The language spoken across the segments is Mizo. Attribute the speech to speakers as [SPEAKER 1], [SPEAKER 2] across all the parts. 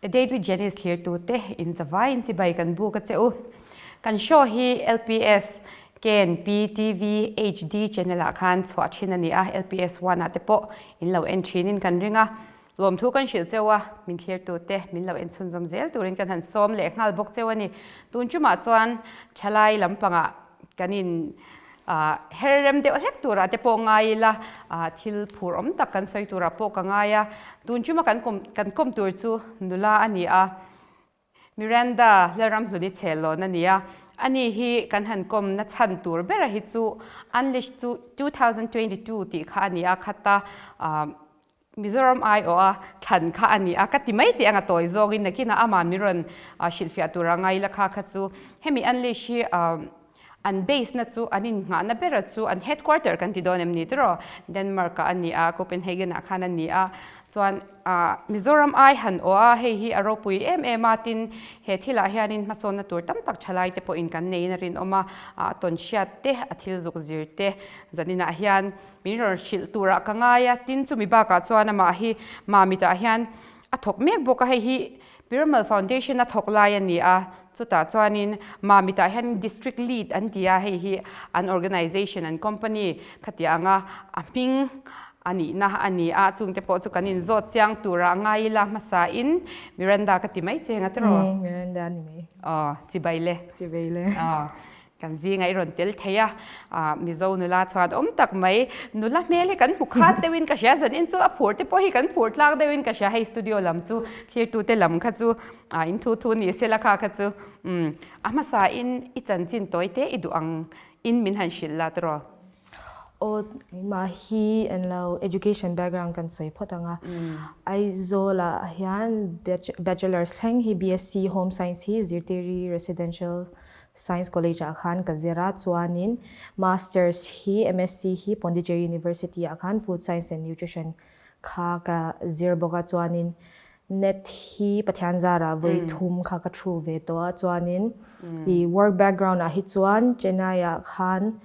[SPEAKER 1] The Date with Janice thlirtute in zavaiin chibai kan buk a che u. Kan show hi LPS KNP TV HD channel ah khan chhuah thin a ni a, LPS One ah te pawh in lo en thinin kan ring a. Lawmthu kan hrilh cheu a, min thlirtute min lo en chhunzawm zel turin kan han sawm leh nghal bawk cheu a ni. Tun chumah chuan thalai lampangah kan in her rem deuh hlek turah te pawh ngai ila, thil phur awm tak kan sawi turah pawh ka ngai a. Tun chuma kan kawm kan kawm tur chu nula a ni a, Miranda Lalramhluni chhehlawn a ni a. Ani hi kan han kawm na chhan tur bera hi chu Unleashed 2022 tih kha a ni a, khata Mizoram aiawha thlan kha a ni a, ka ti mai tih ang a tawi zawngin nakinah amah min rawn hrilhfiah tur a ngai la kha kha chu hemi Unleash hi an base na chu an innghahna bera chu an headquarter kan ti dawn em ni tiraw Denmark ah a ni a, Copenhagen ah khan a ni a, chuan Mizoram ai han awh a, hei hi a ropui em em a, tin he thilah hianin hmasawnna tur tam tak thalai te pawhin kan neiin a rinawm a, tawnhriat te a thil zuk zir te zaninah hian Min rawn hrilh turah ka ngai a, tin chumi bakah chuan amah hi Mamitah hian a thawk mek bawk a, hei hi Piramal Foundation a thawk lai a ni a, chutah chuanin Mamitah hian District Lead an ti a, hei hi an organization, an company khatiang anga a hming a nihna a ni a, chungte pawh chu kan inzawt chiang turah ngai ila hmasain Miranda ka ti mai che anga tiraw?
[SPEAKER 2] Miranda a ni mai.
[SPEAKER 1] Aw, chibai le.
[SPEAKER 2] Chibai le.
[SPEAKER 1] Aw. Kan zinga i rawn tel thei a, Mizo nula chuan awm tak mai. Nula hmel hi kan hmu khat deuhin ka hria, zanin chu a phur te pawh hi kan phur tlak deuhin ka hria, hei studio lam chu thlirtute lam kha chu in thu thu ni sela kha kha chu a hmasa in i chanchin tawi te i duh ang in min han hrilh la tiraw?
[SPEAKER 2] Aw keimah hi an lo education background kan sawi phawt ang a, Aizawl ah hian bachelor's thleng hi BSc Home Science hi Zirtiri Residential Science College ah khan ka zir a, chuanin Masters hi MSc hi Pondicherry University ah khan Food Science and Nutrition kha ka zir bawk a, chuanin net hi Pathian zarah vawi thum kha ka thu ve tawh a, chuanin i work background ah hi chuan Chennai ah khan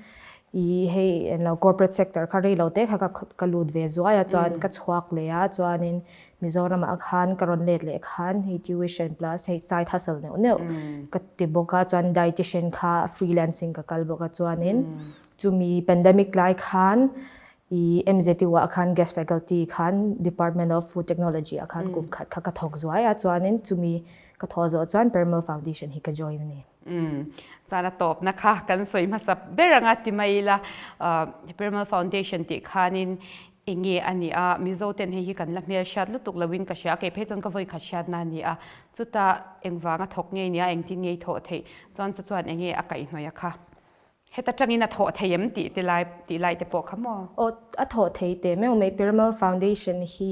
[SPEAKER 2] i hei englo corporate sector kha rei lo te kha ka lut ve zuai a, chuan ka chhuak leh a, chuanin Mizoram ah khan ka rawn let leh khan hei tuition plus hei side hustle neuh neuh ka ti bawk a, chuan dietitian kha freelancing ka kal bawk a, chuanin chumi pandemic lai khan i MZU ah khan guest faculty khan Department of Food Technology ah khan kum khat kha ka thawk zuai a, chuanin chumi ka thawh zawh chuan Parimal Foundation hi ka join a ni.
[SPEAKER 1] Chuan a tawpna kha kan sawi hmasa ber anga ti mai ila Parimal Foundation tih khanin Enge a ni a, Mizo ten hei hi kan la hmel hriat lutuk loin ka hria, kei phei chuan ka vawi khat hriatna a ni a, chutah engvanga thawk ngei nia, engtin ngei thawh theih chuan chu chuan enge a kaihhnawih a kha, heta tangin a thawh thei em tih te lai tih lai te pawh kha maw?
[SPEAKER 2] Aw, a thawh thei teh meuh mai, Piramal Foundation hi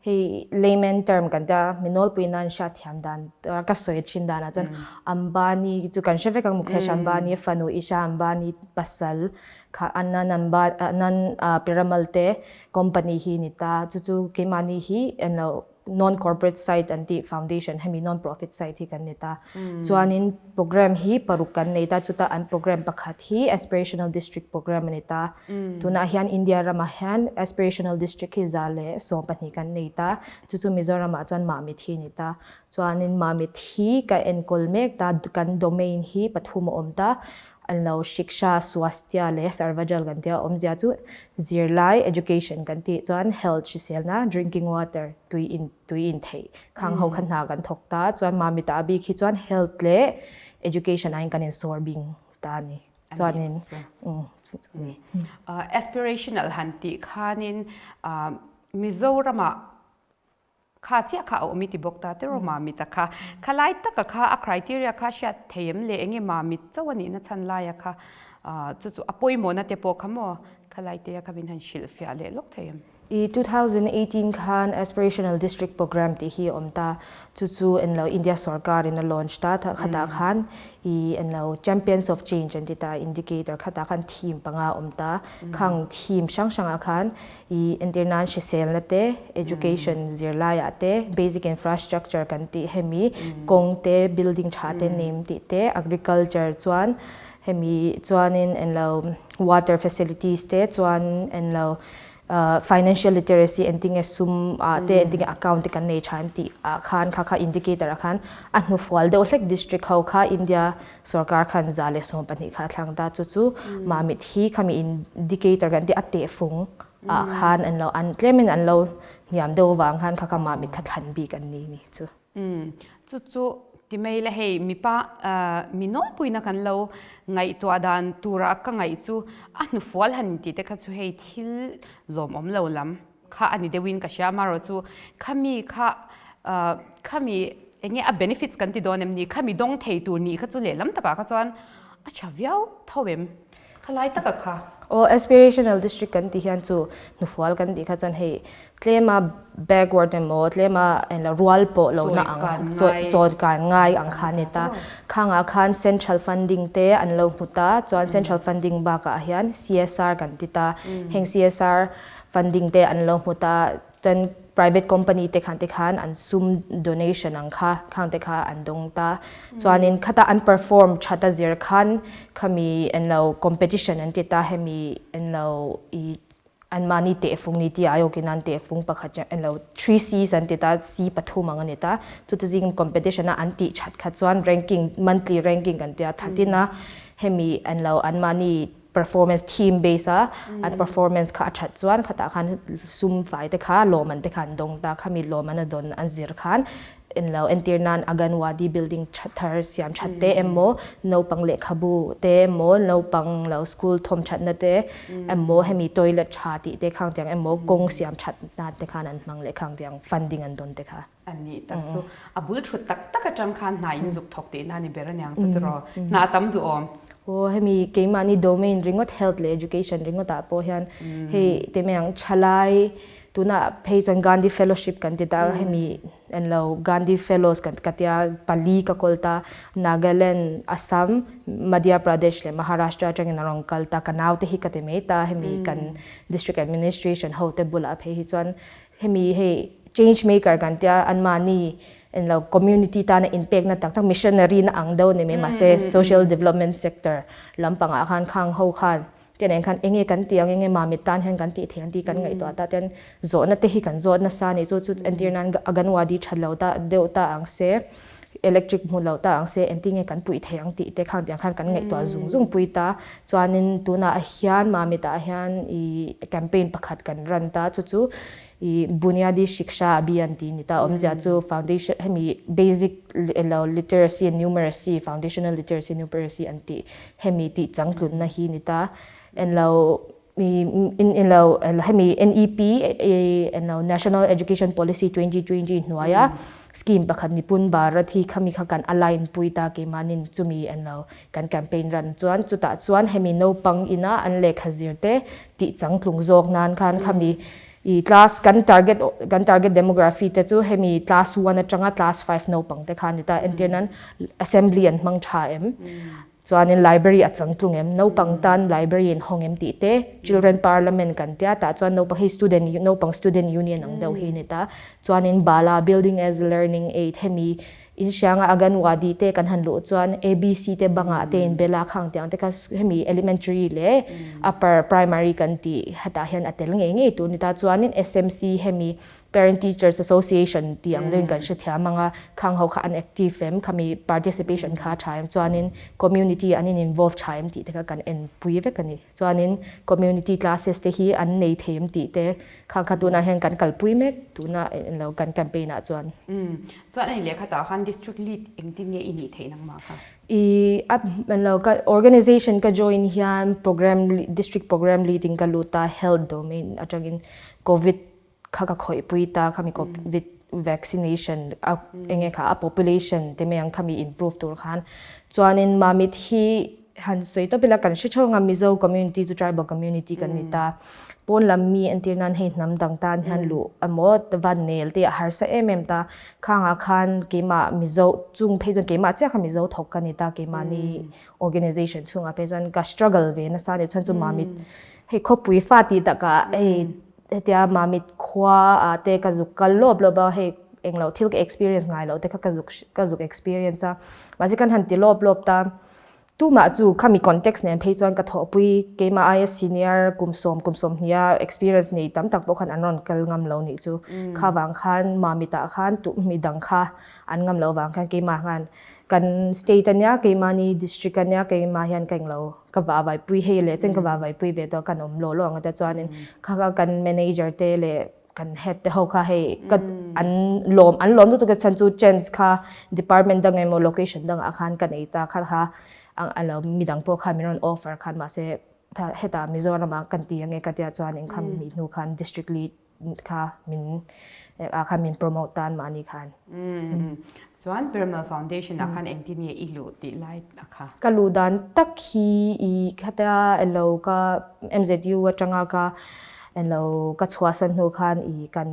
[SPEAKER 2] hei layman term kan tia, mi nawlpui nan hriatthiam dan ka sawi thin danah chuan Ambani chu kan hre vek ang, Mukesh Ambani fanu Isha Ambani pasal Kha Annan Amba Annan Piramal te company hi ni ta. Chu chu keimahni hi englo non corporate side an tih foundation hemi non profit side hi kan ni ta. Chuanin program hi paruk kan nei ta chuta an program pakhat hi aspirational district program a ni ta. Tunah hian India ramah hian aspirational district hi 112 kan nei ta. Chu chu Mizoramah chuan Mamit hi a ni ta. Chuanin Mamit hi ka enkawl mek ta kan domain hi pathum a awm ta. An lo Shiksha, Swasthya leh Sarvajal kan tia awmzia chu zirlai, education, kan tih chuan health hriselna, drinking water, tui in tui in theih khang ho kha hna kan thawk ta chuan Mamita a bik hi chuan health leh education aiin kan insawr bing ta a ni. Chuanin umm chu chu a ni.
[SPEAKER 1] Aspirational han tih khanin Mizoramah Kha chiah kha a awm i ti bawk ta tiraw Mamit a kha. Kha lai taka kha a criteria kha hriat thei em le enge Mamit chauh a nihna chhan laia kha chu chu a pawimawhna te pawh kha maw kha lai te a kha min han hrilh fiah leh lawk thei em?
[SPEAKER 2] I 2018 khan Aspirational District Programme tih hi a awm ta, chu chu enlo India sorkar in a launch ta, khatah khan i enlo Champions of Change an ti ta, indicator khatah khan theme panga a awm ta, khang theme hrang hrangah khan I entir nan hriselna te, education zirlaiah te, basic infrastructure kan tih hemi kawng te, building tha te nem tih te, agriculture chuan hemi chuanin englo water facilities te chuan englo Financial literacy engtinge sum ah te engtinge account te kan nei tha em tih ah khan kha kha indicator ah khan a hnufual deuh hlek district ho kha India sorkar khan 112 kha a thlang ta chu chu Mamit hi khami indicator kan tih a tehfung ah khan an lo an tlemin an lo hniam deuh avang khan kha kha Mamit kha thlan bik an ni ni chu.
[SPEAKER 1] Umm chu chu ti mai la hei mipa mi nawlpuina kan lo ngaihtuah dan tura ka ngaih chu a hnufual han intih te kha chu hei thil lawmawm lo lam kha a ni deuhin ka hria amaherawh chu khami kha khami eng nge a benefits kan ti dawn em ni khami dawng thei tur nih kha chu lehlam takah kha chuan a tha viau tho em. Khalai taka kha.
[SPEAKER 2] Aw aspirational district kan tih hian chu hnufual kan tih kha chuan hei tlema backward emaw tlema englo rual pawh lohna ang chawikan ngai ang kha a ni ta. Khangah khan central funding te an lo hmu ta chuan central funding bakah hian CSR kan ti ta. Heng CSR funding te an lo hmu ta. Chuan private company te khan te khan an sum donation ang kha khang te kha an dawng ta. Chuanin khata an perform that a zir khan khami an lo competition an ti ta hemi an lo i anmahni tehfung ni tih aiawkin an tehfung pakhat an lo 3 Cs an ti ta C pathum ang a ni ta. Chuti zing competition a an tih that kha chuan ranking monthly ranking kan tia thatin a hemi an lo anmahni performance team base a an performance kha a that chuan khatah khan sum fai te kha lawm an te kha an dawng ta khami lawm an a dawn an zir khan en lo entir nan Anganwadi building tha thar siam that te emaw naupang lehkhabu te emaw naupang lo school thawm thatna te emaw hemi toilet tha tih te khang tiang emaw kawng siam that nan te khan an hmang leh khang tiang funding an dawn te kha.
[SPEAKER 1] A nih tak chu a bul thut tak tak atang khan hna in zuk thawk tihna a ni ber aniang chu tiraw hna a tam duh awm.
[SPEAKER 2] Aw hemi keimahni domain ringawt health leh education ringawt ah pawh hian hei ti mai ang thalai tunah phei chuan Gandhi fellowship kan ti ta hemi en lo Gandhi fellows kan ka tia pali ka kawl ta Nagaland, Assam, Madhya Pradesh leh Maharashtra atangin a rawn kal ta ka naute hi ka ti mai ta hemi kan district administration ho te bulah phei hi chuan Hemi hei change maker kan tia anmahni englo community tana inpekna tak tak missionary na ang deuh a ni mai mahse social development sector lampangah khan khang ho khan te nen khan enge kan tih ang enge mamit tan hian kan tih theih ang tih kan ngaihtuah ta ten zawhna te hi kan zawt nasa a ni chu chu entir nan Anganwadi that lo ta deuh ta ang se electric hmu lo ta ang se engtin nge kan puih theih ang tih te khang tiang khan kan ngaihtuah zung zung pui ta chuanin tunah hian mamit ah hian ih campaign pakhat kan run ta chu chu ih Bunyadi Shiksha Abhiyan tih a ni ta awmzia chu foundation hemi basic elo literacy and numeracy foundational literacy and numeracy an tih hemi tih changtlunna hi a ni ta englo ilo hemi NEP ilo National Education Policy 2020 hnuaia scheme pakhat Nipun Bharat hi khami kha kan align pui ta keimahnin chumi ilo kan campaign ran chuan chutah chuan hemi naupang ina an lehkha zir te tih changtlung zawk nan khan khami i class kan target kan target demography te chu hemi class 1 atanga class 5 naupang te kha ni ta entir nan assembly an hmang tha em. Chuanin library a changtlung em, naupang tan library in hawng em tih te, children parliament kan tia tah chuan naupang hei student naupang student union ang deuh hi a ni ta. Chuanin Bala building as learning aid hemi inhrianga Anganwadi te kan han luh chuan ABC te bangah te in bela khang tiang te kha hemi elementary leh upper primary kan tih hetah hian a tel ngei ngei tur a ni ta. Chuanin SMC hemi Parent Teachers Association tih ang deuhin kan hrethiam ang a, khang ho kha an active em, khami participation kha a tha em, chuanin community an in involve tha em tih te kha kan enpui vek a ni. Chuanin community classes te hi an nei thei em tih te khang kha tunah hian kan kalpui mek tuna englo kan campaign ah chuan.
[SPEAKER 1] Umm, chuan a ni lehkhatah khan district lead engtin nge i nih theih nangmah kha?
[SPEAKER 2] I a englo ka organization ka join hian program district program lead in ka lut a, health domain atangin covid kha ka khawih pui ta khami covid vaccination a enge kha a population te mai ang khami improve tur khan chuanin mamit hi han sawi tawp ila kan hre theuh anga Mizo community chu tribal community kan ni ta pawn lam mi entir nan hei hnam dang tan hian luh emaw van nel te a harsa em em ta khangah khan keimah Mizo chung phei chuan keimah chiah kha Mizo thawk ka ni ta keimahni organization chhungah phei chuan ka struggle ve nasa a ni chuan chu mamit hei khawpui fa tih takah hei Hetia Mamit khua ah te ka zuk kal lawp lawp a, hei englo thil ka experience ngai loh te kha ka zuk ka zuk experience a, mahse kan han ti lawp lawp ta. Tumah chu khami context nen phei chuan ka thawhpui keimah aia senior kum sawm kum sawmhnih a experience nei tam tak pawh khan an rawn kal ngam lo nih chu. Kha vang khan Mamitah khan tu midang kha an ngam loh vang khan keimah khan kan state ania keimahni district ania keimah hian ka englo ka vahvaipui hei leh chen ka vahvaipui ve tawh kan awm lawh lawh ang a tia chuanin kha kha kan manager te leh kan head te ho kha hei ka an lawm an lawm lutuk a chhan chu chance kha department dang emaw location dangah khan ka nei ta kha kha a lo midang pawh khan min rawn offer khan mahse hetah Mizoram ah kan ti ange ka tia chuan in kha mi hnu khan district lead kha min ah khan min promote tan mahni khan.
[SPEAKER 1] Chuan Piramal Foundation ah khan engtin nge i luh tih lai a kha?
[SPEAKER 2] Ka luh dan tak hi i khatia elo ka MZU atanga ka Englo ka chhuahsan hnu khan i kan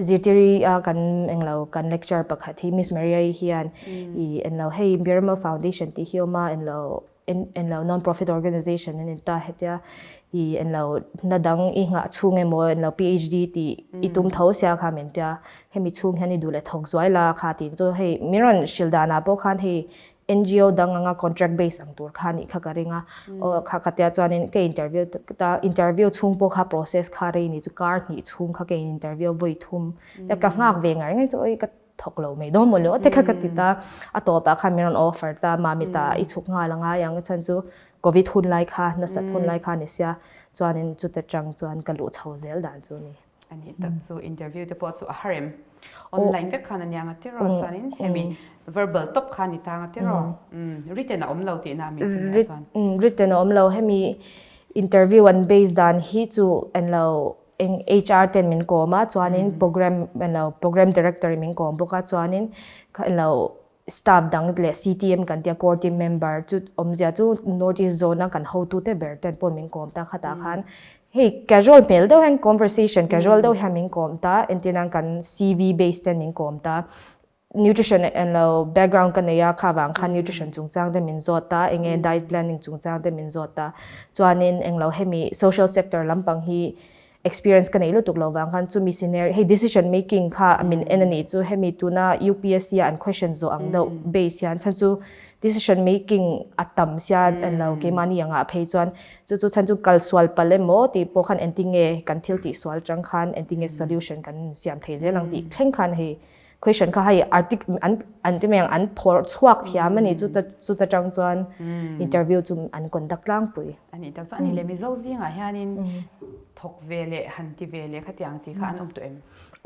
[SPEAKER 2] zirtiri a kan englo kan lecture pakhat hi Miss Maria-i hian i englo hei Piramal Foundation tih hi a awm a englo englo non profit organization an inta hetia i englo hna dang i nghah chhung emaw englo PhD tih i tum tho sia kha min tia hemi chhung hian i duh leh thawk zuai la kha tiin chu hei min rawn hrilh danah pawh khan hei NGO dang anga contract base ang tur kha nih kha ka ring a, aw kha ka tia chuanin ka interview ta interview chhung pawh kha process kha rei ni chu kar hnih chhung kha ka in interview vawi thum ta ka nghak ve ngar ngar chu oi ka thawk lo mai dawn mawle aw te kha ka ti ta a tawpah khan min rawn offer ta mami ta i chhuk nghal angai ang chhan chu covid hun lai kha nasat hun lai kha ni sia chuanin chuta tang chuan ka luh chho zel dan chu ni.
[SPEAKER 1] Ani tak chu interview te pawh chu a har em? Online vek khan a nia nga tiraw chuanin hemi verbal top kha ni ta nga tiraw written a awm lo tihna a mi chu nia chuan.
[SPEAKER 2] Written a awm lo hemi interview an base dan hi chu en lo eng HR ten min kawm a chuanin program en lo program director in min kawm bawk a chuanin kha en lo Staff dang leh CTM kan tia core team member chu awmzia chu North East Zone a kan hotute ber ten pawh min kawm ta khatah khan hei casual hmel deuh hian conversation casual deuh hian min kawm ta entir nan kan CV base ten min kawm ta nutrition englo background ka nei a kha vang khan nutrition chungchang te min zawt ta enge diet planning chungchang te min zawt ta chuanin englo hemi social sector lampang hi experience ka nei lutuk lo vang khan chumi scenario hei decision making kha min en ani chu hemi tuna UPSC a an question zawh ang deuh base hian chhan chu decision making a tam sia an lo keimahni anga phei chuan chu chu chhan chu kal sual palh emaw tih pawh khan engtinge kan thil tih sual chang khan engtinge solution kan siam thei zel ang tih thleng khan hei question kha hei artic an an ti mai ang an phawrh chhuak thiam ani chu ta chu ta tang chuan interview chu an conduct tlangpui.
[SPEAKER 1] Ani tak chuan ani leh Mizo zingah hianin thawk ve leh han ti ve leh khatiang tih kha an awm tawh em?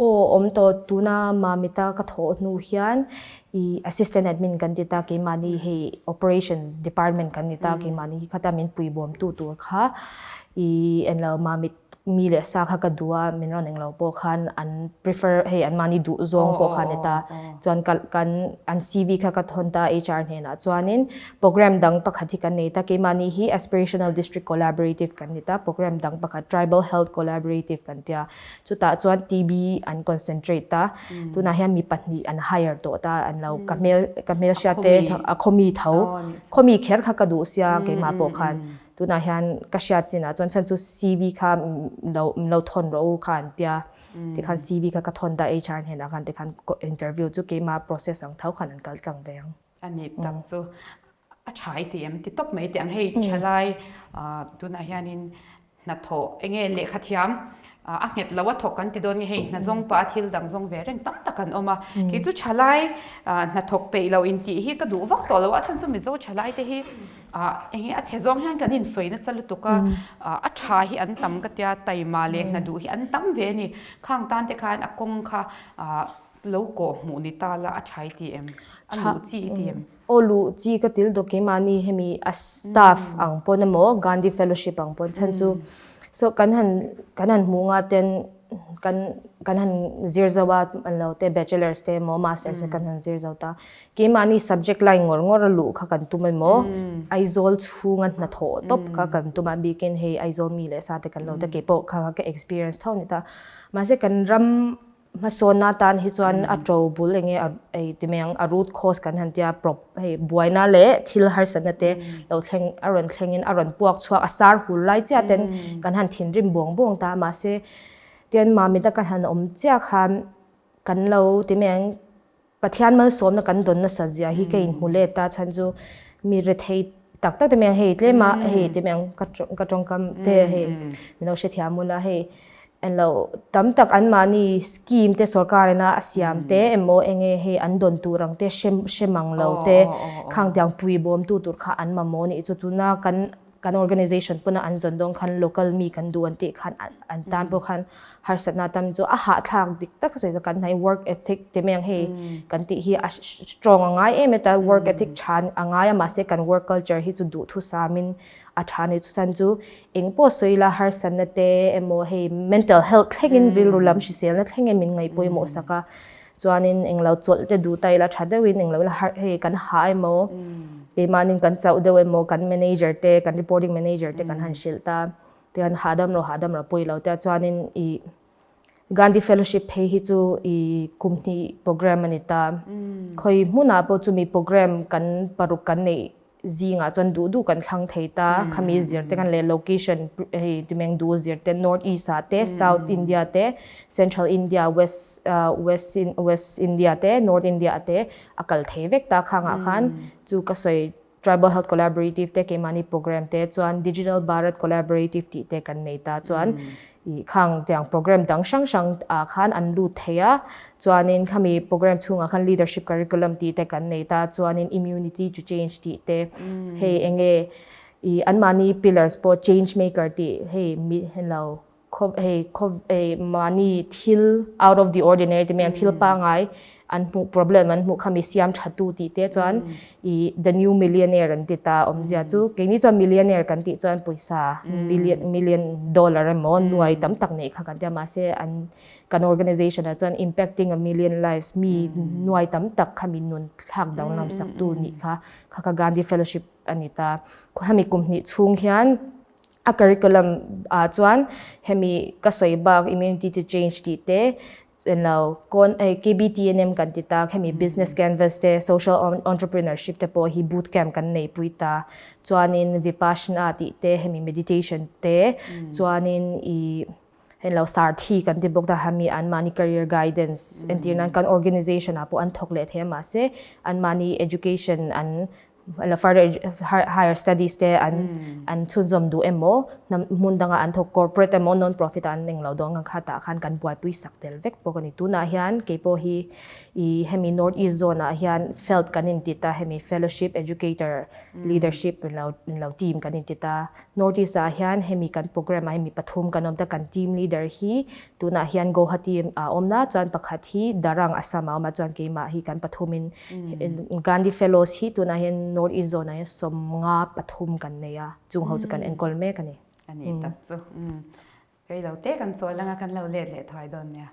[SPEAKER 2] Aw awm tawh tuna Mamita ka thawh hnu hian i assistant admin kan ti ta keimahni hei operations department kan ni ta keimahni hi khata min puibawmtu tur kha i enlo Mamit mi leh sa kha ka duh a, min rawn englo pawh khan an prefer hei an mahni duh zawng pawh kha a ni ta. Chuan ka kan an CV kha ka thawn ta HR hnenah chuanin program dang pakhat hi kan nei ta, keimahni hi Aspirational District Collaborative kan ni ta, program dang pakhat Tribal Health Collaborative kan tia. Chutah chuan TB an concentrate ta, tunah hian mi pahnih an hire tawh ta, an lo ka hmel ka hmelhriat te a khawmi tho, khawmi kher kha ka duh sia keimah pawh khan. Tunah hian ka hriat chinah chuan chhan chu CV kha lo lo thawn rawh u kha an tia tikhan CV kha ka thawn ta HR hnenah khan tikhan interview chu keimah process ang tho khan an kal tlang ve ang.
[SPEAKER 1] A ni tak chu a tha i ti em ti tawp mai teh ang hei thalai tunah hianin hnathawh enge lehkha thiam a nghet lo a thawk kan ti dawn nge hei hna zawng pah a thil dang zawng ve reng tam tak an awm a kei chu thalai hnathawk peih lo intih hi ka duh vak tawh lo a chhan chu Mizo thalai te hi enge a chhe zawng hian kan insawi nasa lutuk a a tha hi an tam ka tia taima leh hna duh hi an tam ve a ni khang tan te khan a kawng kha lo kawh hmuh ni ta la a tha i ti em a luh chi i ti em.
[SPEAKER 2] Aw luh chi ka til dawk keimahni hemi a staff ang pawn emaw Gandhi fellowship ang pawn chhan chu so kan han kan han hmuh nga ten kan kan han zir zo a an lo te bachelors te emaw masters te kan han zir zo ta keimahni subject line ngawr ngawr a luh kha kan tum emaw Aizawl chhunga hnathawh tawp kha kan tum a bikin hei Aizawl mi leh sa te kan lo te keipawh kha ka experience tho a ni ta mahse kan ram Hmasawnna atan hi chuan a to bul eng nge a ei ti mai ang a root cause kan han tia prop hei buaina leh thil harsatna te lo thleng a rawn thlengin a rawn puak chhuak a sar hul lai chiah ten kan han thinrim buang buang ta mahse tian mamit a kan han awm chiah khan kan lo ti mai ang Pathian malsawmna kan dawn nasa zia hi ka inhmu let a chhan chu. Mi rethei tak tak te mai ang hei tlem a hei te mai ang ka ka tawngkam te hei min lo hrethiam ula hei englo tam tak anmahni scheme te sorkar ina a siam te emaw enge hei an dawn tur ang te hre hre mang lo te khang tiang pui bawm tu tur kha an mamawh anih chu tuna kan kan organization pawna an zawn dawn khan local mi kan duh an tih khan an tan pawh khan harsatna tam chu a hahthlak dik tak sawi chu kan hnai work ethic te mai ang hei kan tih hi a strong a ngai em em ta work ethic tha a ngai a mahse kan work culture hi chu duhthusamin a tha ni chusan chu eng pawh sawi ila harsatna te emaw hei mental health thlengin rilru lam hriselna thlengin min ngaih pawimawh sak a chuanin englo chawlh te duh ta ila tha deuhin englo ila har hei kan ha emaw keimahnin kan chauh deuh emaw kan manager te kan reporting manager te kan han hrilh ta tihian hahdam rawh hahdam rawh pawi lo te a chuanin ih Gandhi fellowship phei hi chu ih kum hnih program a ni ta khawi hmunah pawh chumi program kan paruk kan neih zingah chuan duh duh kan thlang thei ta, khami zir te kan leh location hei timeng duh zir te North East ah te South India te Central India West West West India te North India ah te a kal thei vek ta khangah khan chu ka sawi Tribal Health Collaborative te keimahni program te chuan Digital Bharat Collaborative tih te kan nei ta chuan Ih khang tiang program dang hrang hrang ah khan an lut thei a, chuanin khami program chhungah khan leadership curriculum tih te kan nei ta, chuanin immunity to change tih te, hei eng nge ih anmahni pillars pawh change maker tih hei mi lo khaw hei khaw hei mahni thil out of the ordinary ti mai ang thil pangngai an hmuh problem an hmuh khami siam tha tu tih te chuan i the new millionaire an ti ta awmzia chu keini chuan millionaire kan tih chuan pawisa million million dollar emaw nuai tam tak neih kha kan tia mahse an kan organization ah chuan impacting a million lives mi nuai tam tak khami nun thlak danglam sak tu nih kha kha kha Gandhi fellowship a ni ta hemi kum hnih chhung hian a curriculum ah chuan hemi ka sawi bak immunity to change tih te Enlo, kawn ei KBTNM kan ti tak, hemi business canvas te, social entrepreneurship te pawh hi boot camp kan nei pui ta. Chuanin Vipassana tih te, hemi meditation te, chuanin i enlo Sarthi kan ti bawk ta, hemi anmahni career guidance entir nan kan organization ah pawh an thawk leh thei a mahse anmahni education an la further higher studies te an an chhunzawm duh emaw hnam hmun danga an thawk corporate emaw non profit ah an eng lo dawn ang kha tah khan kan buaipui sak tel vek bawk a ni. Tunah hian keipawh hi ih hemi North East Zone ah hian felt kan inti ta hemi fellowship educator leadership lo lo team kan inti ta. North East ah hian hemi kan program ah hian mi pathum kan awm ta kan team leader hi tunah hian Guwahati ah a awm na chuan pakhat hi Darang Assam ah a awm a chuan keimah hi kan pathumin Gandhi Fellows hi tunah hian North East Zone ah hian 53 kan nei a, chung ho chu kan enkawl mek a ni.
[SPEAKER 1] A ni tak chu. Rei lo te kan chawl anga kan lo let leh thuai dawn nia.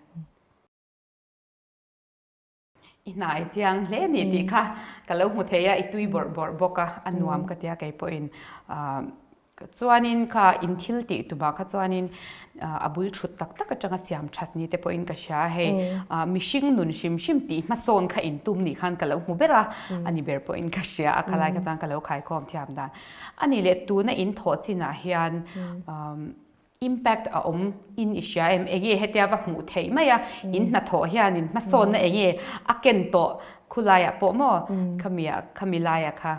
[SPEAKER 1] I hnai chiang hle ni tih kha ka lo hmu thei a, i tui bawrh bawrh bawk a, a nuam ka tia kei pawhin. Chuanin kha in thil tih tumah kha chuanin a bul thut tak tak atanga siam that ni te pawhin ka hria hei mihring nun hrim hrim tih hmasawn kha in tum nih khan ka lo hmu ber a, a ni ber pawhin ka hria a khalai kha chuan ka lo khaikhawm thiam dan. A nih leh tuna in thawh chinah hian impact a awm in i hria em? Enge hetia va hmuh theih mai a, in hnathawh hianin hmasawnna enge a ken tawh khulaiah pawh maw khamiah khami laiah kha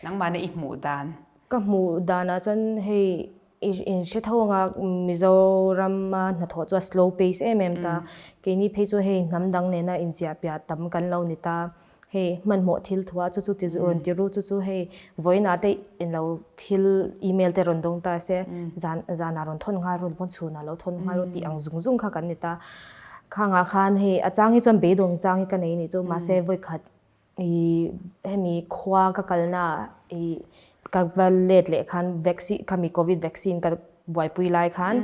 [SPEAKER 1] Nangmahna i hmuh dan?
[SPEAKER 2] Ka hmuh danah chuan hei i in hre tho anga Mizorama hnathawh chu a slow pace em em ta. Keini phei chu hei hnam dang nena inchiah piah tam kan lo ni ta. Hei hmanhmawh thil thu a chu chu ti rawn ti ru chu chu hei vawiinah te englo thil email te rawn dawng ta se zan zanah rawn thawn nghal ru pawn chhunah lo thawn nghal ru tih ang zung zung kha kan ni ta. Khangah khan hei a chang hi chuan beidawng chang hi ka nei nih chu mahse vawikhat I hemi khua ka kalna i ka va let leh khan vaccine khami covid vaccine ka buaipui lai khan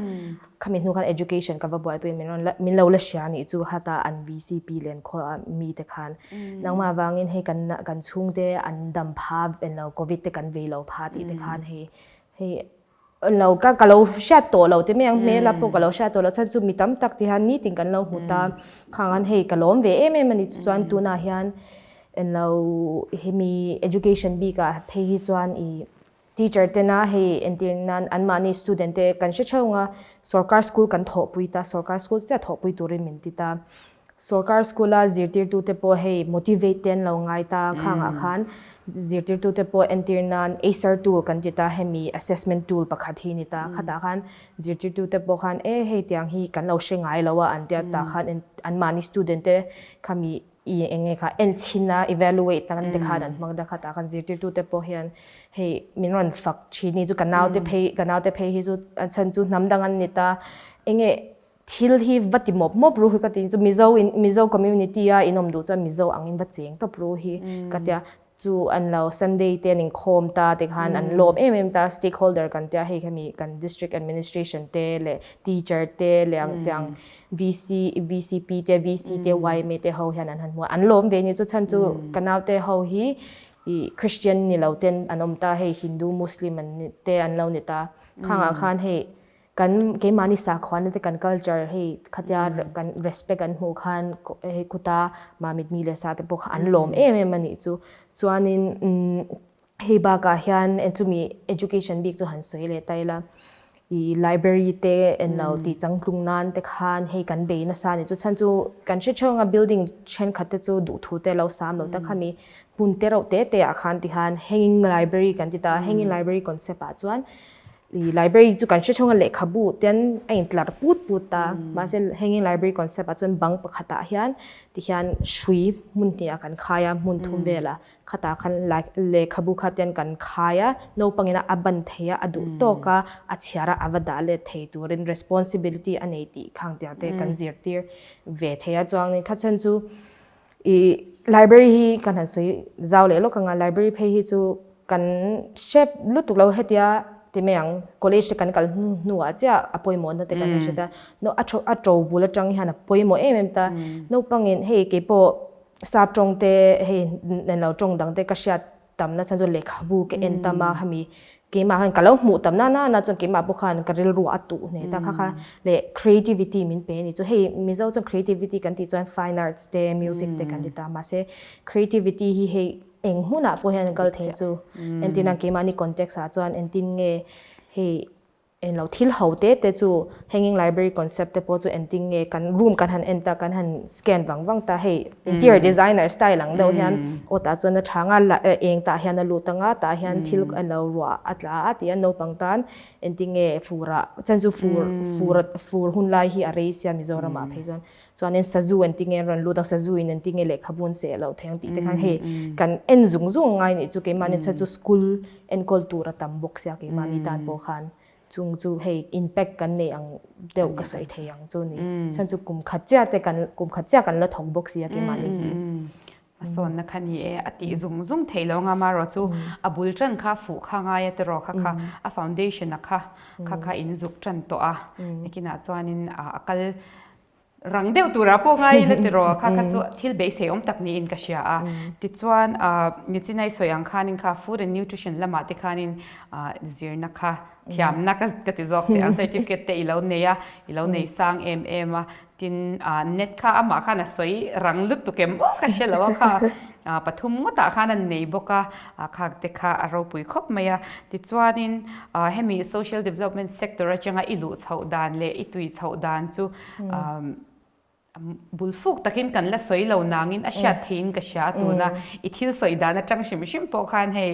[SPEAKER 2] khami hnu khan education ka va buaipui min rawn la min lo la hria nih chu hata an VCP len khua mi te khan nangmah vangin hei kan kan chhungte an dam pha englo covid te kan vei lo pha tih te khan hei hei lo ka ka lo hriat tawh lo te mai ang hmel a pawh ka lo hriat tawh lo chuan chu mi tam tak ti hian nitin kan lo hmu ta khang an hei ka lawm ve em em a ni chuan tunah hian englo hemi education bik ah phei hi chuan ih teacher tena hei entir nan anmahni student te kan hre theuh ang a sorkar school kan thawhpui ta sorkar school chiah thawhpui turin min ti ta sorkar school a zirtirtu te pawh hei motivate te an lo ngai ta khangah khan. Zirtirtute pawh entir nan ASER tool kan ti ta, hemi assessment tool pakhat hi ni ta. Khatah khan zirtirtute pawh khan e hei tiang hi kan lo hre ngai lo a an tia tah khan anmahni student te khami i eng nge kha en chhin a evaluate nan te khan an hmang ta. Khatah khan zirtirtute pawh hian hei min rawn fak thin hi chu ka naute phei ka naute phei hi chu a chhan chu hnam dang an ni ta eng nge thil hi va ti mawp mawp ru hi ka ti chu Mizo in Mizo community a in awm duh chuan Mizo ang in va cheng tawp ru hi ka tia chu an lo Sunday te an inkhawm ta te khan an lawm em em ta stakeholder kan tia hei khami kan district administration te leh teacher te leh ang te ang VC VCP te VC te YMA te ho hian an han hmu a an lawm ve ni chu chhan chu ka naute ho hi i Christian ni lo ten an awm ta hei Hindu Muslim an te an lo ni ta khangah khan hei Kan keimahni sakhuana te kan culture hei khatia kan respect an hmuh khan hei khuta mamit mi leh sa te pawh kha an lawm em em a nih chu. Chuanin hei bakah hian chumi education bik chu han sawi leh ta ila i library te englo tih changtlung nan te khan hei kan bei nasa a nih chu. Chhan chu kan hre theuh anga building thenkhat te chu duhthu te lo sam lo ta khami hmun te reuh te te ah khan tikhan hanging library kan ti ta a, hanging library concept ah chuan I library chu kan hre thung a lehkhabu ten a intlar put put a mahse hengin library concept ah chuan bang pakhatah hian tihian hrui hmun hnih ah kan khai a hmun thum velah khatah khan lehkhabu kha ten kan khai a naupangin a ban thei a a duh tawk a a chhiar a a va dah let thei turin responsibility a nei tih khang tiang te kan zirtir ve thei a chuangin kha chhan chu I library hi kan han sawi zau leh lawk anga library phei hi chu kan hre lutuk lo hetia ti mai ang college te kan kal hnu hnuah chiah a pawimawhna te kan han hre ta no a tho a to bul atang hian a pawimawh em em ta naupangin hei keipawh sap tawng te hei nen lo tawng dang te ka hriat tamna chhan chu lehkhabu ka en tam a khami keimah khan ka lo hmuh tam na na na chuan keimah pawh khan ka rilru a tuh hneh ta kha kha leh creativity min pe a ni chu hei Mizo chuan creativity kan tih chuan fine arts te music te kan ti ta mahse creativity hi hei eng hmunah pawh hian kal thei chu entirna keimahni context ah chuan engtin nge hei Englo thil ho te te chu hanging library concept te pawh chu engtin nge kan room kan han en ta kan han scan vang vang ta hei interior designer style ang deuh hian aw tah chuan a tha anga eng tah hian a lut anga tah hian thil a lo ruah a tla a tih a naupang tan engtin nge fur ah chan chu fur fur fur hun lai hi a rei sia Mizoram ah phei chuan chuanin sazu engtin nge an rawn lut a sazu in engtin nge lehkhabu an seh loh thei ang tih te khan hei kan en zung zung a ngai nih chu keimahni chhan chu school enkawl tur a tam bawk sia keimahni tan pawh khan chung chu hei impact kan nei ang deuh ka sawi thei ang chu ni chhan chu kum khat chiah te kan kum khat chiah kan la thawk bawk sia keimahni hi.
[SPEAKER 1] A sawnna kha ni e a tih zung zung theih lo anga marawh chu a bul tan kha fuh kha ngai a tiraw kha kha a foundation a kha kha kha in zuk tan tawh a nakinah chuanin a kal Rang deuh turah pawh ngai ila tiraw kha kha chu thil beisei awm tak niin ka hria a. Tichuan Nichinai sawi ang khanin kha food and nutrition lamah te khanin zirna kha thiamna ka ka ti zawk teh ang certificate te i lo nei a, i lo nei sang em em a. Tin net kha amah khan a sawi rang lutuk em aw ka hre lo a kha pathum ngawtah khan an nei bawk a, khak te kha a ropui khawp mai a. Tichuanin hemi social development sector atanga i luh chhoh dan leh i tui chhoh dan chu bul fuk takin kan la sawi lo nangin a hriat theiin ka hria a tuna i thil sawi dan atang hrim hrim pawh khan hei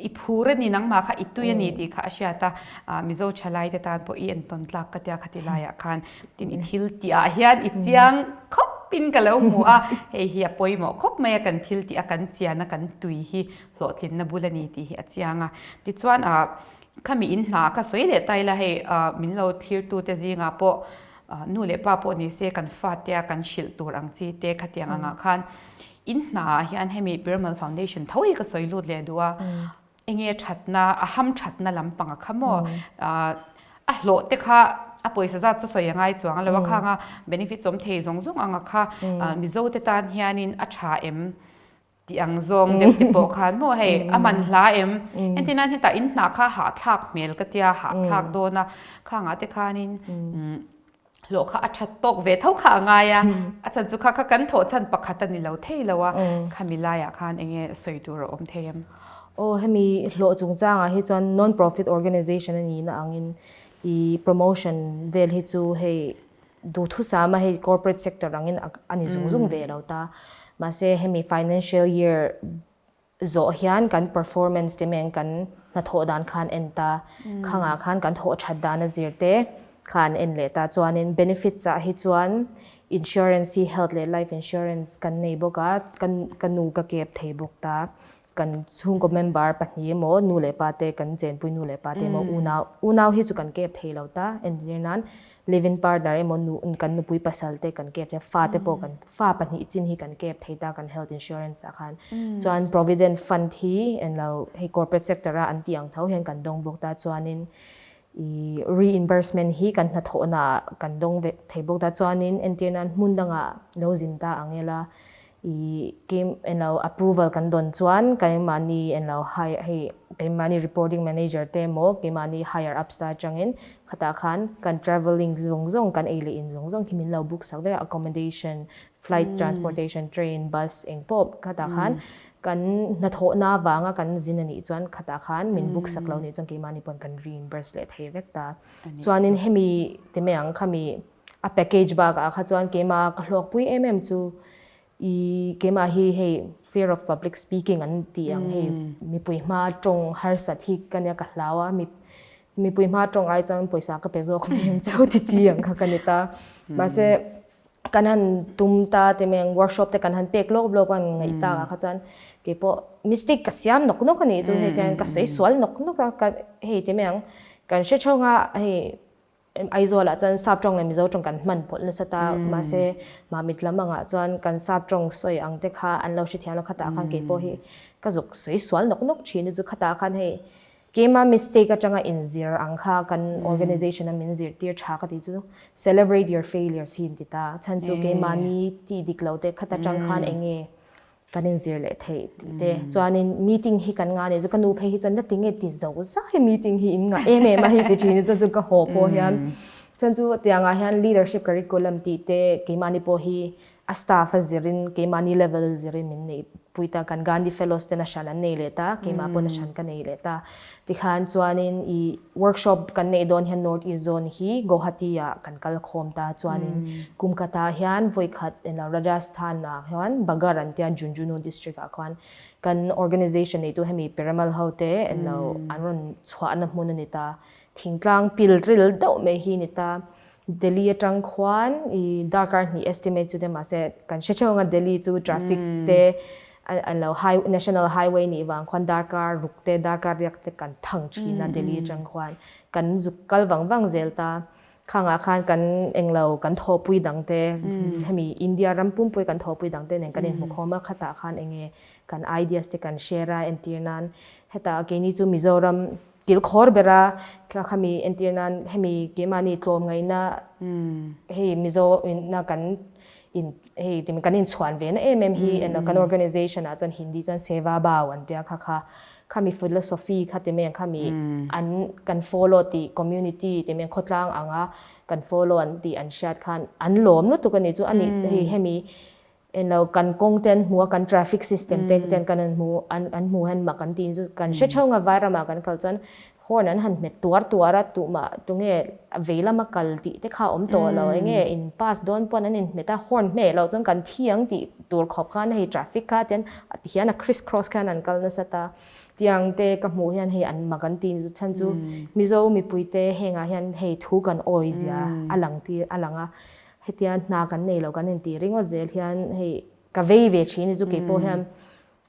[SPEAKER 1] i phur a ni nangmah kha i tui a ni tih kha a hriat a Mizo thalai te tan pawh i entawn tlak ka tia khati laiah khan tin i thil tih ah hian i chiang khawp in ka lo hmu a hei hi a pawimawh khawp mai a kan thil tih a kan chian a kan tui hi hlawhtlinna bul a ni tih hi a chiang a tichuan ah Khami in hna ka sawi leh ta ila hei min lo thlirtute zingah pawh nu leh pa pawh ni se kan fate a kan hrilh tur ang chi te khatiang angah khan in hna ah hian hemi Piramal Foundation tho hi ka sawi lut leh duh a enge thatna a ham thatna lampang a kha maw a hlawh te kha a pawisa zat chu sawi a ngai chuang a lo a khang a benefits awm thei zawng zawng anga kha Mizo te tan hianin a tha em Tih ang zawng deuh te pawh khan maw hei a man hla em? Entir nan hetah in hnah kha hahthlak hmel ka tia hahthlak dawn a khangah te khanin hlawh kha a that tawk ve tho kha a ngai a a chhan chu kha kha kan thawh chhan pakhat a ni lo thei lo a khami laiah khan eng nge sawi tur a awm thei em?
[SPEAKER 2] Aw hemi hlawh chungchangah hi chuan non profit organization a nihna angin i promotion vel hi chu hei Duhthusam a hei corporate sector angin a ni zung zung ve lo ta. Mahse hemi financial year zawh hian kan performance te meng kan hnathawh dan khan en ta, khangah khan kan thawh that dan a zir te kha an en leh ta. Chuanin benefits ah hi chuan insurance hi health leh life insurance kan nei bawk a, ka nu ka kep thei bawk ta. Kan chhungkaw member pahnih emaw nu leh pa te kan chenpui nu leh pa te emaw unau unau hi chu kan kep thei lo ta entir nan live in partner emaw nu kan nupui pasal te kan kep thei a fa te pawh kan fa pahnih chin hi kan kep thei ta kan health insurance ah khan chuan provident fund hi englo hei corporate sector a an tih ang tho hian kan dawng bawk ta chuanin ih reimbursement hi kan hnathawhna ah kan dawng ve thei bawk ta chuanin entir nan hmun dangah lo zin ta ang ila I keim englo approval kan dawn chuan keimahni englo high hei keimahni reporting manager te emaw keimahni higher ups te atangin khatah khan kan travelling zawng zawng kan ei leh in zawng zawng hi min lo book sak vek a accommodation flight transportation train bus eng pawh khatah khan kan hnathawhna avanga kan zin anih chuan khatah khan min book sak lo anih chuan keimahni pawn kan reimburse leh thei vek ta chuanin hemi ti mai ang khami A package bakah kha chuan keimah ka hlawkpui em em chu i keimah hi hei fear of public speaking an tih ang hei mipui hma tawng harsat hi ka nia ka hlau a mipui hma tawng ai chuan pawisa ka pe zawk mai ang chauh ti chi ang kha ka ni ta. Mahse kan han tum ta te mai ang workshop te kan han pek lawk lawk a ngaih tak ah kha chuan keipawh mistake ka siam nawk nawk a nih chu hei tiang ka sawi sual nawk nawk a ka hei ti mai ang kan hre theuh ang a hei Aizawlah chuan sap tawng leh Mizo tawng kan hman pawlh nasa ta, mahse Mamit lam angah chuan kan sap tawng sawi ang te kha an lo hrethiam lo, khatah khan kei pawh hi ka zuk sawi sual nawk nawk thin a chu khatah khan hei keima mistake atanga inzir ang kha kan organization a min zirtir tha ka tih chu celebrate your failures hi an ti ta, chhan chu keimahni tih dik lo te khat atang khan eng nge kan inzir leh theih tih te chuanin meeting hi kan ngah nih chu ka nu phei hi chuan nati nge ti zo zai meeting hi in ngah em em a hei ti thin chuan chu ka haw pawh hian chuan chu tiangah hian leadership curriculum tih te keimahni pawh hi a staff a zirin keimahni level zirin min neih pui ta kan Gandhi fellows ten a hran an nei leh ta keimah pawn a hran ka nei leh ta tikhan chuanin ih Workshop kan neih dawn hian North East Zone hi Guwahati ah kan kal khawm ta chuanin kum khatah hian vawikhat eng Rajasthan ah hian Bagar an tia Jhunjhunu district ah khuan kan organization neitu hemi Piramal ho te eng lo an rawn chhuahna hmun a ni ta thingtlang pil ril deuh mai hi a ni ta Delhi atang khuan i darkar hnih estimate chu te mahse kan hre theuh anga Delhi chu traffic te an lo high national highway nih vang khuan darkar ruk te darkar riak te kan thang thin a Delhi atang khuan kan zuk kal vang vang zel ta khangah khan kan englo kan thawhpui dang te hemi India ram pumpui kan thawhpui dang te nen kan inhmu khawm a khatah khan enge kan ideas te kan share a entir nan hetah keini chu Mizoram Kilkhawr bera khami entir nan hemi keimahni tlawmngaihna hei Mizo na kan in hei timi kan inchhuan ve na em em hi kan organization ah chuan Hindi chuan Seva Bhav an tia kha kha khami philosophy kha ti mai ang khami an kan follow tih community ti mai ang khawtlang anga kan follow an tih an hriat khan an lawm lutuk a nih chu ani hei hemi Englo kan kawng te an hmu a, kan traffic system te ten kan an hmu an an hmu hian mak an ti chu kan hre theuh nga vairamah kan kal chuan horn an han hmet tuar tuar a tuhmah tunge vei lama kal tih te kha a awm tawh lo enge in pass dawn pawn an inhmet a horn hmeh loh chuan kan thi ang tih tur khawp khan hei traffic kha tian ti hian a criss cross khan an kal nasa ta tiang te ka hmuh hian hei an mak an ti chu chhan chu Mizo mipui te hengah hian hei thu kan awi zia a lang tir a lang a. Hetia hna kan nei lo kan intih ringawt zel hian hei ka vei ve thin ni chu kei pawh hian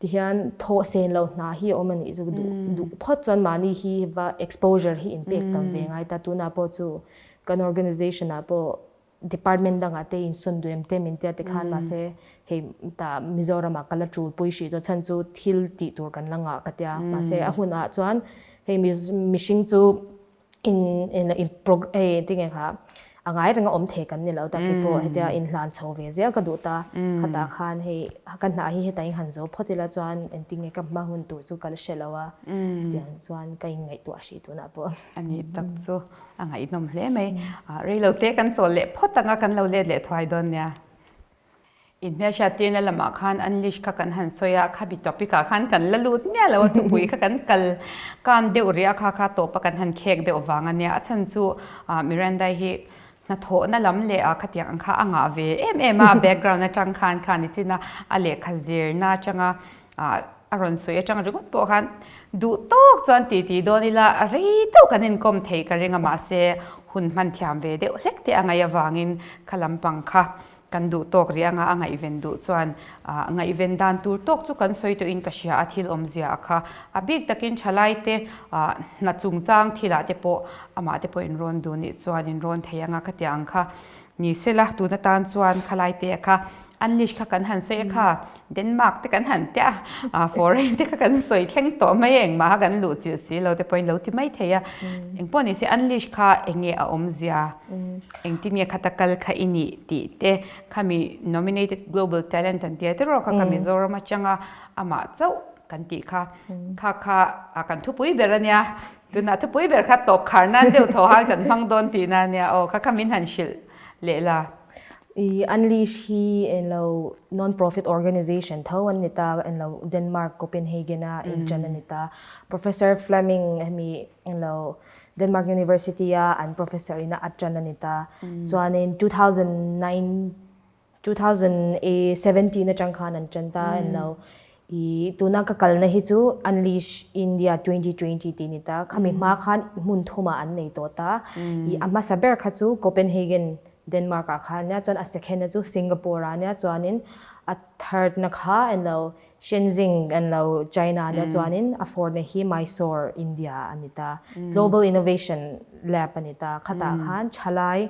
[SPEAKER 2] tihian thawh sen lo hna hi a awm a nih chu duh duh phawt chuan mahni hi va exposure hi inpek tam ve ngai ta tunah pawh chu kan organization ah pawh department dangah te insawn duh em te min tia tikhan mahse hei tah Mizoram ah ka la tul pui hrih chu chhan chu thil tih tur kan la ngah ka tia mahse a hunah chuan hei mihring chu in in in prog hei tinge kha a ngai renga awm thei kan ni lo ta keipawh hetia in hlan chho ve zel ka duh ta khatah khan hei ka hnah hi heta in han zo phawt ila chuan engtinge ka hma hun tur chu ka la hre lo a tiang chuan ka in ngaihtuah hrih tunah pawh.
[SPEAKER 1] A nih tak chu a ngaihnawm hle mai. Reilo te kan chawl leh phawt anga kan lo let leh thuai dawn nia. Inhmelhriat tirna lamah khan Unleash kha kan han sawi a, khabi topic ah khan kan la lut miah lo a, thupui kha kan kal kan deuh rih a, kha kha tawpa kan han khek deuh vang a nia. A chhan chu Miranda hi hnathawhna lam leh a khatiang ang kha a ngah ve em em a, background atang khan khan i chin a, a lehkha zirna atanga. a rawn sawi atang ringawt pawh khan duh tawk chuan ti ti dawn ila a rei deuh kan inkawm thei ka ring a mahse hun hman thiam ve deuh hlek te a ngaih avangin kha lampang kha kan duh tawk rih anga a ngaihven duh chuan ngaihven dan tur tawk chu kan sawi tawhin ka hria a thil awmzia a kha a bik takin thalai te hna chungchang thilah te pawh amah te pawh inrawn duh nih chuan inrawn thei anga khatiang ang kha Ni sela, tun atan chuan khalai te kha Unleash kha kan han sawi a kha, Denmark te kan han tia a, foreign te kha kan sawi thleng tawh mai a, engmah kha kan luh chilh si lo te pawhin lo ti mai thei a. Engpawh ni se Unleash kha eng nge a awmzia, engtin nge khata kal kha i nih tih te, khami nominated global talent an tia te erawh kha ka Mizoram atanga amah chauh kan tih kha, kha kha kan thupui ber a nia. Tunah thupui ber kha tawp khar nan deuh tho han kan hmang dawn tihna ania aw kha kha min han hrilh leh la.
[SPEAKER 2] I Unleash hi englo non-profit organization tho an ni ta, englo Denmark Copenhagen a inṭan a ni ta. Professor Flemming hemi englo Denmark University a an professor ina a ṭan a ni ta. Chuanin 2009 2017 atang khan an tan ta en lo i tuna ka kalna hi chu Unleash India 2020 tih ni ta khami hma khan hmun thuma an nei tawh ta i a hmasa ber kha chu Copenhagen Denmark ah khan nia chuan a second na chu Singapore ah nia chuanin a third na kha en lo Shenzhen en lo China nia chuanin a fourth na hi Mysore India a ni ta Global Innovation Lab a ni ta khatah khan thalai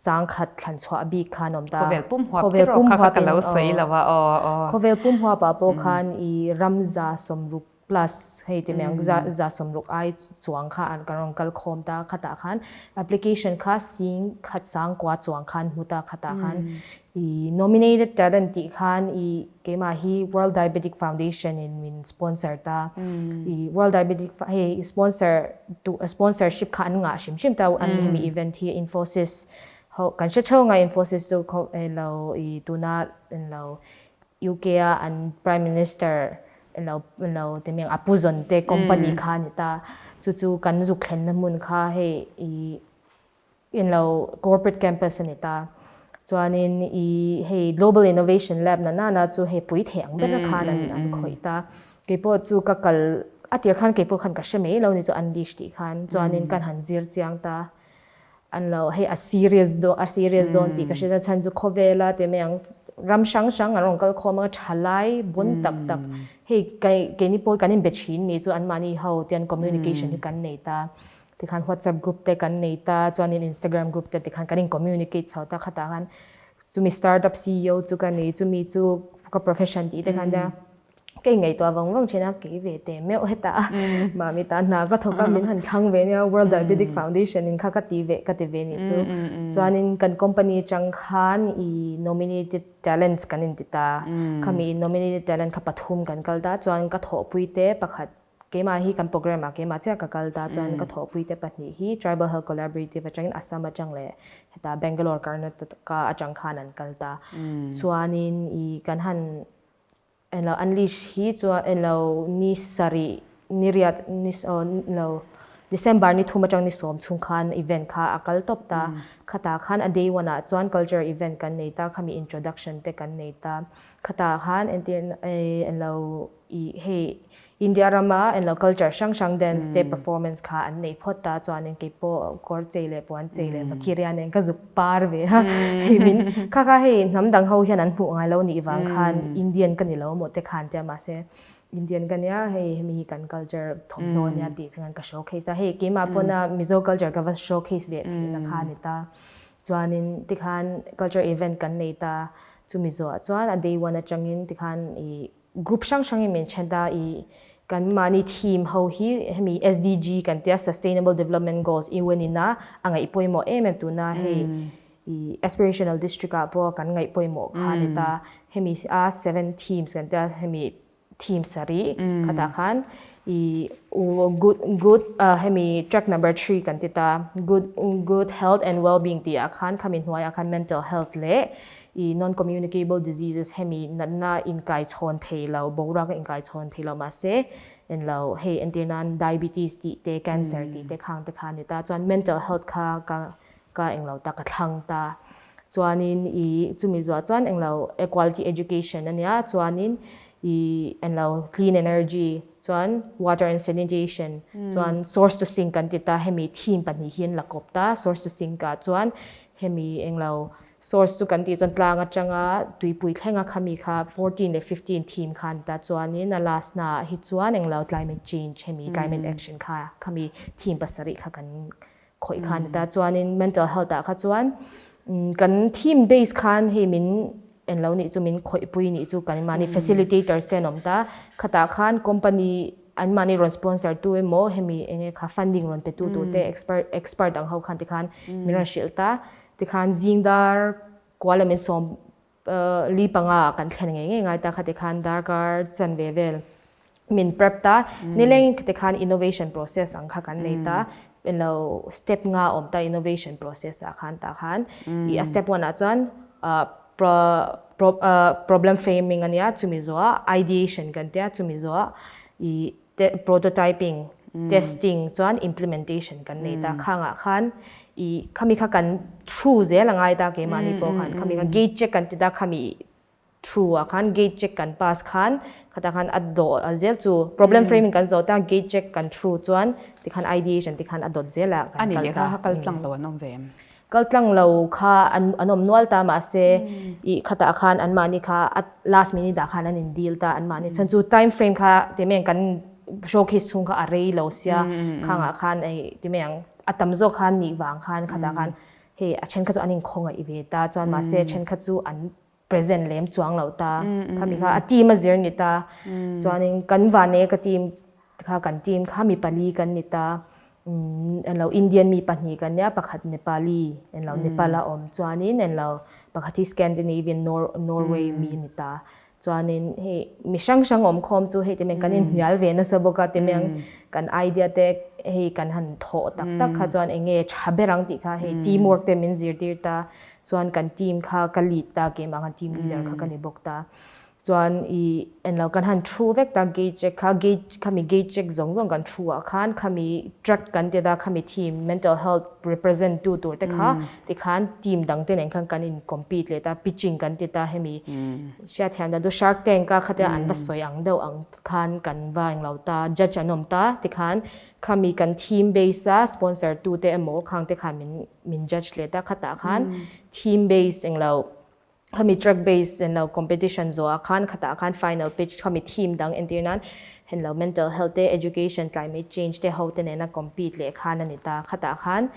[SPEAKER 2] 10,000 thlan chhuah bik khan awm ta.
[SPEAKER 1] Khawvel pum huap te rawh kha kha ka lo sawi lo a aw
[SPEAKER 2] aw. Khawvel pum huap ah pawh khan i ram 160 plus hei ti mai ang 160 ai chuang kha an kan rawn kal khawm ta khatah khan application kha 10,000 9,000 chuang khan hmu ta khatah khan i nominated talent tih khan i keimah hi World Diabetic Foundation in min sponsor ta i World Diabetic hei sponsor tu sponsorship kha an ngah hrim hrim ta an hemi event hi Infosys ho kan hre theuh anga Infosys chu lo i tuna lo UK a an Prime Minister lo lo ti mai ang a pu zawn te company kha a ni ta chu chu kan zuk thlenna hmun kha hei i In lo corporate campus a ni ta. Chuanin i hei Global Innovation Lab na nana chu hei pui thei ang ber khan an an khawih ta. Keipawh chu ka kal a tir khan keipawh khan ka hre mai lo ni chu Unleash tih khan. Chuanin kan han zir chiang ta. An lo hei a serious dawn a serious dawn tih ka hre ta chhan chu khawvela ti mai ang ram hrang hrang an rawn kal khawm anga thalai bun tak tak hei keini pawh kan inbe thin ni chu anmahni ho tian communication hi kan nei ta. Tikhan WhatsApp group te kan nei ta, chuanin Instagram group te tikhan kan in communicate chho ta khatah khan chumi startup CEO chu ka ni, chumi chu ka profession tih te khan nia ka ingaihtuah vang vang thin a, kei ve teh meuh hetah mami tan hna ka thawk a min han thlang ve nia World Diabetic Foundation in kha ka ti ve ka ti ve nih chu. Chuanin kan company atang khan i nominated talents kan inti ta, khami nominated talent kha pathum kan kal ta, chuan ka thawhpui te pakhat Keimah hi kan program ah keimah chiah ka kal ta chuan ka thawhpui te pahnih hi Tribal Health Collaborative atangin Assam atang leh heta Bangalore Karnataka atang khan an kal ta. Chuanin i kan han englo unleash hi chuan englo ni sarih ni riat ni lo December ni thum atang ni sawm chhung khan event kha a kal tawp ta. Khatah khan a day one ah chuan culture event kan nei ta, khami introduction te kan nei ta. Khatah khan entir englo I hei India rama englo culture hrang hrang dance te performance kha an nei phawt ta chuanin keipawh kawr chei leh puan chei leh vakiria nen ka zuk par ve a hei min kha kha hei hnam dang ho hian an hmuh ngai lo nih vang khan Indian ka ni lo maw te khan tia mahse Indian ka nia hei hemi hi kan culture thawmhnaw ania tih khan ka showcase a hei keimah pawna Mizo culture ka va showcase ve theihna kha a ni ta chuanin tikhan culture event kan nei ta chumi zawhah chuan a day one atangin tikhan i Group hrang hrangin min then ta i kan mahni theme ho hi hemi SDG kan tia Sustainable Development Goals UN ina a ngaih pawimawh em em tuna hei i Aspirational District ah pawh kan ngaih pawimawh kha ni ta hemi a seven themes kan tia hemi theme sarih khatah khan i good good hemi track number three kan ti ta good good health and well being tih ah khan khami hnuaiah khan mental health leh I non-communicable diseases hemi natna inkai chhawn thei lo, boruak a inkai chhawn thei lo mahse en lo hei entir nan diabetes tih te, cancer tih te khang te kha a ni ta. Chuan mental health kha ka ka englo ta ka thlang ta. Chuanin i chumi zuah chuan englo equality education a nia chuanin. I englo clean energy chuan water and sanitation chuan source to sink kan ti ta hemi theme pahnih hi an la kawp ta source to sink ah chuan hemi englo source chu kan tih chuan tlang atanga tuipui thlenga khami kha 14 leh 15 theme kha an ta chuanin a last na ah hi chuan englo climate change hemi climate action kha khami theme pasarih kha kan khawih kha a ni ta. Chuanin mental health ah kha chuan kan theme base khan hei min en lo nih chu min khawihpui nih chu kan mahni facilitators te an awm ta. Khatah khan company an mahni rawn sponsor tu emaw hemi enge kha funding rawn pe tu tur te expert expert ang ho khan tikhan min rawn hrilh ta. Tikhan zing dar kual a min sawm li panga ah kan thlen ngei ngei ngai ta kha tikhan darkar chanve vel min prep ta nileng tikhan innovation process ang kha kan nei ta lo step nga awm ta innovation process ah khan tah khan i a step one ah chuan problem framing ania chumi zawh ideation kan tia chumi zawh i prototyping testing chuan implementation kan nei ta khangah khan i khami kha kan through zel a ngai ta keimahni pawh khan khami kha gate check kan ti ta khami through ah khan gate check kan pass khan khatah khan a dawh a zel chu problem framing kan zawh ta gate check kan through chuan tikhan ideation tikhan a dawt zel ah kan
[SPEAKER 1] kal ta. Ani leh kha kal tlang lo an awm ve em?
[SPEAKER 2] Kal tlang lo kha an an awm nual ta mahse i khatah khan anmahni kha a last minute ah khan an in deal ta anmahni chuan chu time frame kha ti mai ang kan showcase chhung kha a rei lo sia khangah khan ei ti mai ang a tam zawk khan nih vang khan khatah khan hei a then kha chu an inkhawngaih ve ta chuan mahse a then kha chu an present lem chuang lo ta khami kha a team a zir ni ta chuanin kan vane ka team kha kan team kha mi pali kan ni ta enlo Indian mi pahnih kan nia pakhat Nepali enlo Nepal a awm chuanin enlo pakhat hi Scandinavian Norway mi ni ta Chuanin hei mi hrang hrang awm khawm chu hei ti kan inhnial ve nasa bawk a ti mai kan idea te hei kan han thawh tak tak kha chuan eng nge tha ber ang tih kha hei team work te min zirtir ta chuan kan team kha ka lead ta keimah khan team leader kha ka ni bawk ta chuan i englo kan han thu vek ta gate check kha gate khami gate check zawng zawng kan thu ah khan khami track kan ti ta khami team mental health represent tu tur te kha tikhan team dang te nen khan kan in compete leh ta pitching kan ti ta hemi hriatthiam dan chu Shark Tank a khatia an va sawi ang deuh ang khan kan va englo ta judge an awm ta tikhan khami kan team base a sponsor tu te emaw khang te khan min min judge leh ta khatah khan team base englo Khami track base en lo competition zawh ah khan khatah khan final pitch khami theme dang entir nan hen lo mental health te education climate change te ho te nena compete leh khan a ni ta khatah khan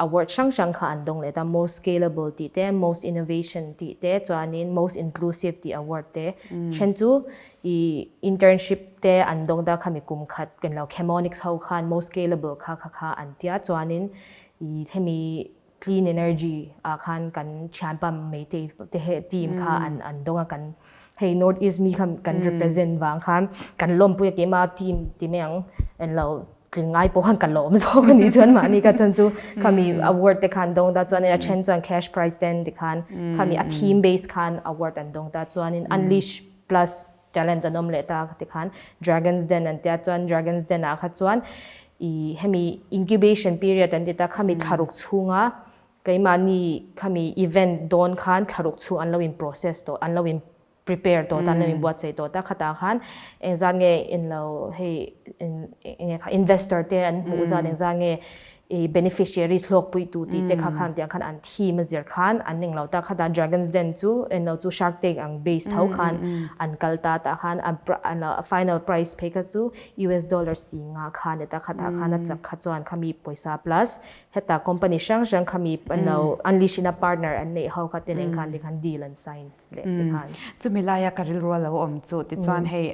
[SPEAKER 2] award hrang hrang kha an dawng leh ta most scalable tih te most innovation tih te chuanin most inclusive tih award te then chu i internship te an dawng ta khami kum khat ken lo Chemonics ho khan most scalable kha kha kha an tia chuanin i hemi Clean energy ah khan kan thianpa Meitei te he team kha an an dawng a kan hei North East mi kha kan represent vang khan kan lawmpui a keimah team ti mai ang en lo tling ngai pawh khan ka lawm zawk a nih chuan mahni kha chuan chu khami award te khan dawng ta chuan a then chuan cash prize ten tikhan khami a theme base khan award an dawng ta chuanin unleash plus talent an awm leh ta tikhan Dragons Den an tia chuan Dragons Den ah kha chuan i hemi incubation period an ti ta khami thlaruk chhunga keimahni khami event dawn khan thlaruk chhung an lo in process tawh an lo in prepare tawh ta an lo in buatsaih tawh ta khatah khan engzat nge in lo hei enge kha investor te an hmuh zat engzat nge i beneficiaries hlawkpui tu tih te kha khan tiang khan an theme a zir khan an ning lo ta khatah Dragons Den chu englo chu Shark Tank ang base tho khan an kal ta tah khan a final prize phei kha chu US dollar si nga kha ni ta khatah khan a chak kha chuan khami pawisa plus heta company hrang hrang khami an lo unleash in a partner an neih ho kha te nen khan tikhan deal an sign leh tikhan.
[SPEAKER 1] Chumi laia ka rilru a lo awm chu tichuan hei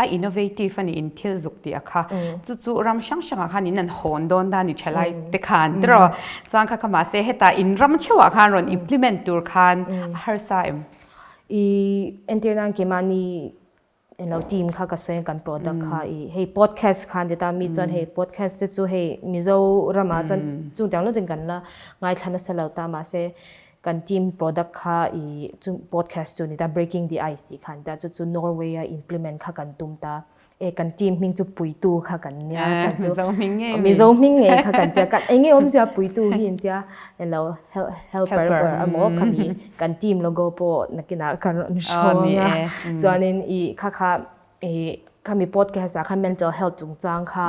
[SPEAKER 1] a innovative a niin thil zuk tih a kha chu chu ram hrang hrangah khan in an hawn dawn ta ni thalai te khan tiraw chuan kha kha mahse heta in ram theuhah khan rawn implement tur khan a harsa em?
[SPEAKER 2] I entir nan keimahni Englo team kha ka sawi a kan product kha i hei podcast kha an ti ta mi chuan hei podcast te chu hei Mizoram ah chuan chung tiang lutin kan la ngaithla nasa lo ta mahse kan team product kha i chung podcast chu ni ta breaking the ice tih kha an ti ta chu chu Norway a implement kha kan tum ta. E kan team hming chu Puitu kha kan nia chhan chu
[SPEAKER 1] Mizo hming ngei
[SPEAKER 2] Mizo hming ngei kha kan tia kan enge awmzia Puitu hi in tia elo helper ber emaw khami kan team logo pawh nakinah kan rawn hrawng a chuanin i kha kha i khami podcast ah khan mental health chungchang kha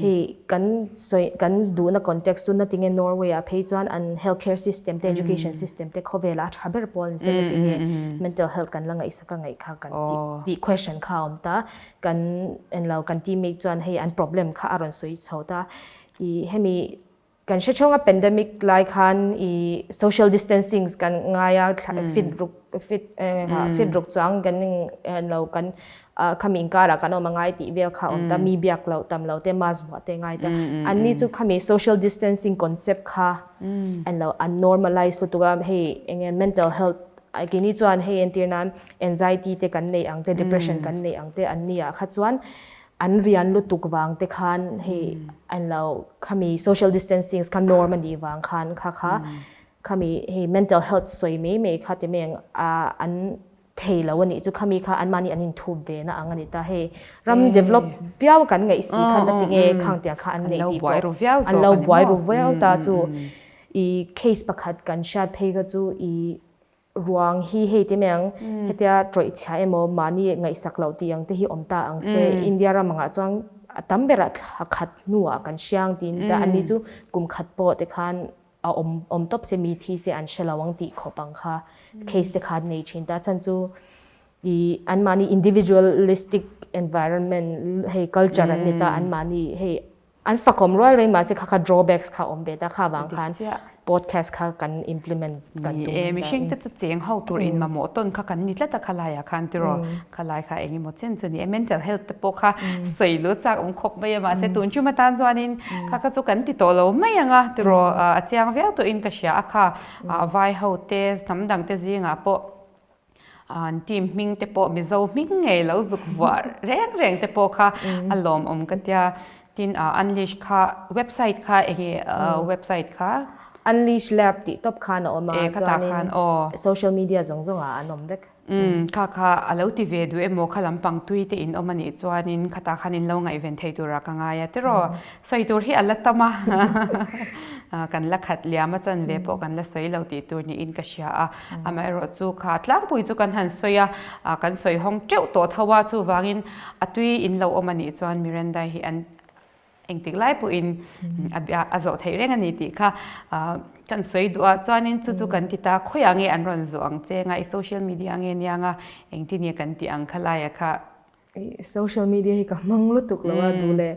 [SPEAKER 2] hei kan sawi kan duhna context chu natinge Norway ah phei chuan an health care system te education system te khawvelah a tha ber pawl an ni natinge mental health kan la ngaihsak a ngaih kha kan tih tih question kha a awm ta. Kan en lo kan teammate chuan hei an problem kha a rawn sawi chho ta. I hemi kan hre chhunga pandemic lai khan i social distancing kan ngai a fit ruk fit fit ruk chuang kan en lo kan khami inkar ah kan awm a ngai tih vel kha a awm ta. Mi biak loh tam lo te mask vuah te ngai ta. Anni chu khami social distancing concept kha en lo an normalize lutuk a hei enge mental health Keini chuan hei entir nan anxiety te kan neih ang te, depression kan neih ang te an ni ah kha chuan an rian lutuk vang te khan hei an lo khami social distancing kha norm a nih vang khan kha kha khami hei mental health sawi mai mai kha ti mai ang a an thei lo a nih chu khami kha anmahni an inthup ve na ang a ni ta hei ram develop viau kan ngaih si khan a ti nge khang tiang kha an neih tih pawh an lo buai ru viau ta chu I case pakhat kan hriat phei kha chu i ruang hi hei te mai ang hetia tawih chhia emaw mahni ngaihsak loh tih ang te hi awm ta ang se India ram angah chuan a tam berah thla khat hnuah kan hriang tiin ta ani chu kum khat pawh te khan a awm awm tawp se mi thi se an hre lo ang tih khawp ang kha case te khan nei thin ta chhan chu i anmahni individualistic environment hei culture an ni ta anmahni hei An fakawm rual reng mahse kha kha drawbacks kha awm ve ta kha vang khan podcast kha kan implement kan tum.
[SPEAKER 1] Ni e, mihring te chu cheng ho tur in mamawh tawn kha kan ni tlat a khalai ah khan tiraw khalai kha eng emaw chen chu ni e mental health te pawh kha sawi lu chak awm khawp mai a mahse tun chuma tan chuanin kha kha chu kan ti tawh lo mai ang a tiraw a chiang viau tawhin ka hria a kha vai ho te hnam dang te zingah pawh An team hming te pawh Mizo hming ngei lo zuk vuah reng reng te pawh kha a lawmawm ka tia. Tin Unleash kha website kha enge website kha?
[SPEAKER 2] Unleash Lab tih tawp khan a awm a, chuanin social media zawng zawng ah an awm vek.
[SPEAKER 1] Kha kha a lo ti ve duh emaw kha lampang tui te in awm a nih chuanin khatah khan in lo ngaihven thei turah ka ngai a tiraw. Sawi tur hi a la tam a, kan la khat liam a chanve pawh kan la sawi lo tih tur niin ka hria a. Amaherawhchu kha tlangpui chu kan han sawi a, kan sawi hawng teuh tawh tho a, chuvangin a tui in lo awm a nih chuan Miranda hi an engtik lai pawhin a zawh theih reng a ni tih kha kan sawi duh a. Chuanin chu chu kan ti ta, khawiah nge an rawn zawh ang che nga, i social media nge nia nga, engtin nge kan tih ang kha laia kha.
[SPEAKER 2] Social media hi ka hmang lutuk lo a duh leh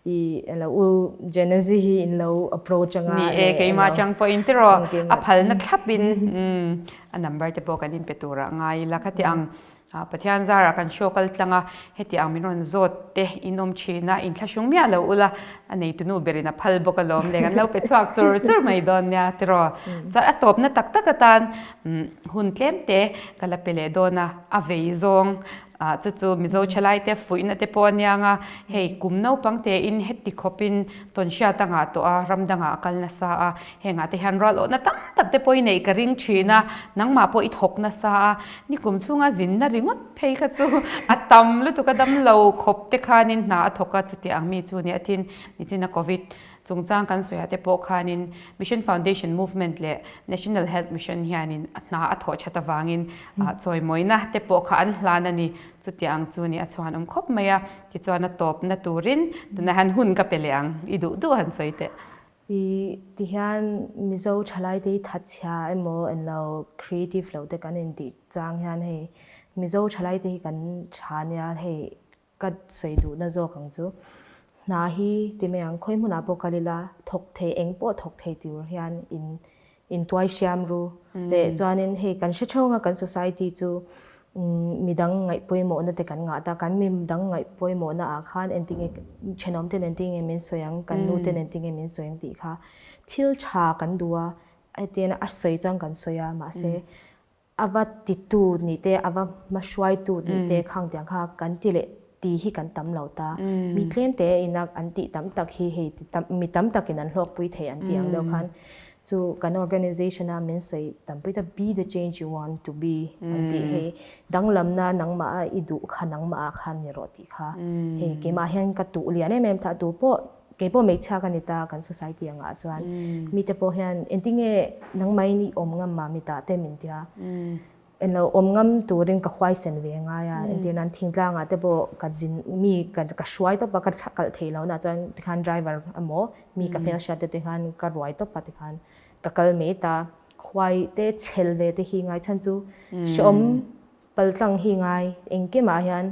[SPEAKER 2] i elo u Genesis hi in lo approach anga
[SPEAKER 1] Ni e keimah chang pawh in tiraw a phalna thlap in a number te pawh kan in pe tur ah ngai ila khati ang Pathian zarah kan show kal tlang a heti ang min rawn zawt te in awm thin a in thlahrung miah lo ula a neitunu berin a phal bawk alawm le kan lo pe chhuak chur chur mai dawn nia tiraw chuan a tawpna tak tak atan hun tlem te ka la pe leh dawn a a vei zawng Ah chu chu Mizo thalaite fuihna te pawh a niang a, hei kum naupang tein heti khawpin tawnhriat a ngah tawh a, ram dangah a kal nasa a, hengah te hian rual awhna tam tak te pawh i neih ka ring thin a, nangmah pawh i thawk nasa a, ni kum chhunga zinna ringawt phei kha chu a tam lutuk a dam lo khawp te khanin hna a thawk a, chuti ang mi chu nia tin nichina Covid Chungchang kan sawiah te pawh khanin Mission Foundation Movement leh National Health Mission hianin hna a thawh that avangin chawimawina te pawh kha an hlan a ni. Chutiang chu ni a chhuan awm khawp mai a, tichuan a tawpna turin tunah hian hun ka pe leh ang, i duh duh han sawi teh.
[SPEAKER 2] I tihian Mizo thalaite hi thatchhia emaw englo creative lo te kan intih chang hian hei Mizo thalaite hi kan tha nia hei Ka sawi duhna zawk ang chu hna hi ti mai ang, khawi hmunah pawh kal ila thawk thei eng pawh thawk thei tur hian in intuai hriam ru leh chuanin hei kan hre theuh anga kan society chu midang ngaih pawimawhna te kan ngah ta, kan midang ngaih pawimawhna ah khan engtinge thenawm ten engtinge min sawi ang, kan nu ten engtinge min sawi ang tih kha thil tha kan duh a, hetiang a sawi chuan kan sawi a mahse A va titu nih te, a va hmahruaitu nih te khang tiang kha kan ti leh ti hi kan tam lo ta. Mi tlem te ina an tih tam tak hi hei ti tam mi tam takin an hlawkpui thei an tih ang deuh khan. Chu kan organization a min sawi tampui ta be the change you want to be an tih hei danglamna nangmah a i duh kha nangmah ah khan ni rawh tih kha hei keimah hian ka tuh lian em em ta tu pawh keipawh hmeichhia ka ni ta kan society angah chuan mite pawh hian engtinge nangmahin i awm ngam mah mitah te min tia. Englo awm ngam turin ka huaisen ve ngai a, entir nan thingtlangah te pawh ka zin mi ka ka hruai tawp a, ka kalh theih loh nah chuan tikhan driver emaw mi ka hmelhriat te tikhan ka ruai tawp a tikhan ka kal mai ta. Huai te chhel ve te hi ngai chhan chu hrehawm paltlang hi ngai engkimah hian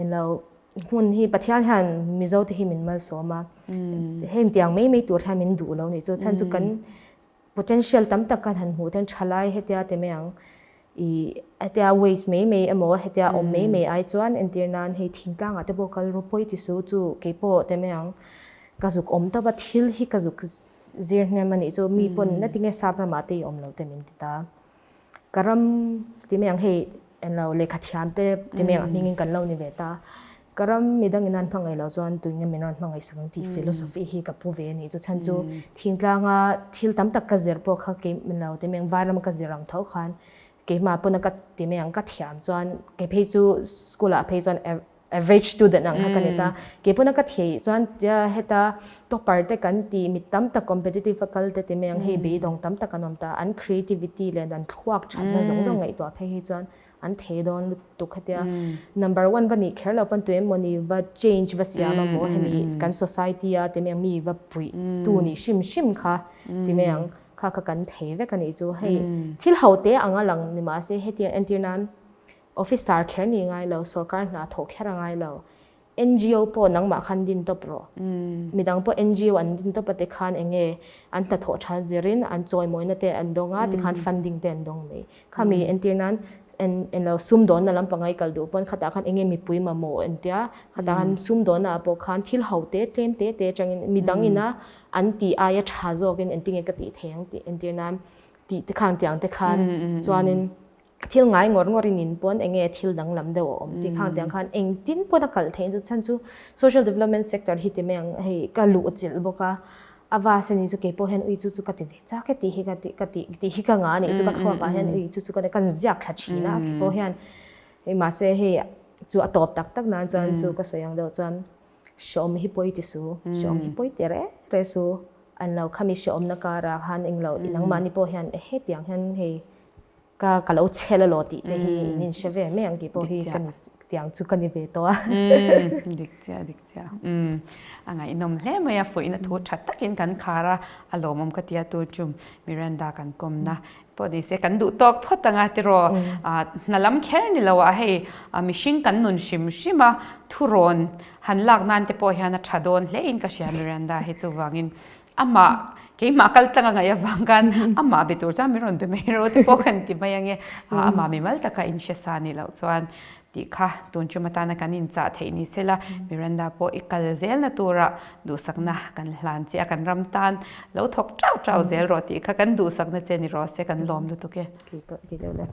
[SPEAKER 2] englo hmun hi Pathian hian Mizo te hi min malsawm a, heng tiang mai mai tur hian min duh lo nih chu chhan chu kan Potential tam tak kan han hmuh ten thalai hetia ti mai ang i hetia waste mai mai emaw hetia awm mai mai ai chuan entir nan hei thingtlang ah te pawh kal ru pawi ti su chu keipawh ti mai ang ka zuk awm tawp a thil hi ka zuk zir hnem a nih chu mi pawn na tinge sap ramah te i awm lo te min ti ta. Ka ram ti mai ang hei englo lehkha thiam te ti mai ang a hmingin kan lo ni ve ta. Ka ram midangin an hmangaih loh chuan tuinge min rawn hmangaih sak ang tih philosophy hi ka pu ve a nih chu. Chhan chu thingtlanga thil tam tak ka zir pawh kha kei englo ti mai ang vairam ka zir ang tho khan keimah pawn a ka ti mai ang ka thiam chuan kei phei chu school ah phei chuan average student ang kha ka ni ta. Kei pawn a ka theih chuan tia heta topper te kan tih mi tam tak competitive a kal te ti mai ang hei beidawng tam tak an awm ta. An creativity leh an thluak thatna zawng zawng ngaihtuah phei hi chuan an thei dawn lutuk hetia number one va nih kher lo pawn tu emawni va change va siam a maw hemi kan society a ti mai ang mi va puih tu nih hrim hrim kha ti mai ang kha kha kan thei vek a nih chu hei thil ho te ang a lang ni mahse hetia entir nan Officer kher ni ngai lo, sorkar hna thawh kher a ngai lo. NGO pawh nangmah khan din tawp rawh. Midang pawh NGO an din tawp a tikhan eng nge an hnathawh tha zirin an chawimawina te an dawng a, tikhan funding te an dawng mai. Khami entir nan englo sumdawnna lampanga i kal duh pawn khatah khan eng nge mipui mamawh entia khatah khan sumdawnna ah pawh khan thil ho te tlem te te atangin midang ina an tih aia tha zawkin engtinge ka tih thei ang tih entir nan tih te khan tiang te khan chuanin Thil ngai ngawr ngawr in in pawn enge thil danglam deuh a awm tih khang tiang khan engtin pawn a kalh theih chu chhan chu social development sector hi ti mai ang hei ka luh chilh bawk a a vas a ni chu keipawh hian ui chu chu ka ti ve chak e tih hi ka ti ka ti tih hi ka ngah a nih chu ka thluak ah hian ui chu chu ka kan ziak thla thin a keipawh hian hei mahse hei chu a tawp tak tak nan chuan chu ka sawi ang deuh chuan hreawm hi pawi ti su hreawm hi pawi ti reh reh su an lo khami hreawmna karah khan englo nangmahni pawh hian hetiang hian hei Ka ka lo chhel alaw tih te hi in in hre ve mai ang tih pawh hi ka ni tiang chu ka ni ve tawh a.
[SPEAKER 1] Dik chiah dik chiah. A ngaihnawm hle mai a fuihna thu tha takin kan khar a, a lawmawm ka tia tu chu Miranda kan kawmna pawh ni se kan duh tawk phawt ang a tiraw hna lam kher ni lo ah hei mihring kan nun hrim hrim a thurawn han lak nan te pawh hian a tha dawn hle in ka hria Miranda hi chuvangin Amah, keimah kal tlang a ngaih avang khan amah be tur chuan min rawn be mai rawh te pawh kan ti mai ange. Amah mimal taka inhre sa nih loh chuan tih kha tun tum atana kan inchah theih ni sela Miranda pawh i kal zelna tura duhsakna kan hlan che a, kan ram tan lo thawk tau tau zel rawh tih kha kan duhsakna che ni rawh se kan lawm lutuk e.
[SPEAKER 2] Keipawh ti deuh le.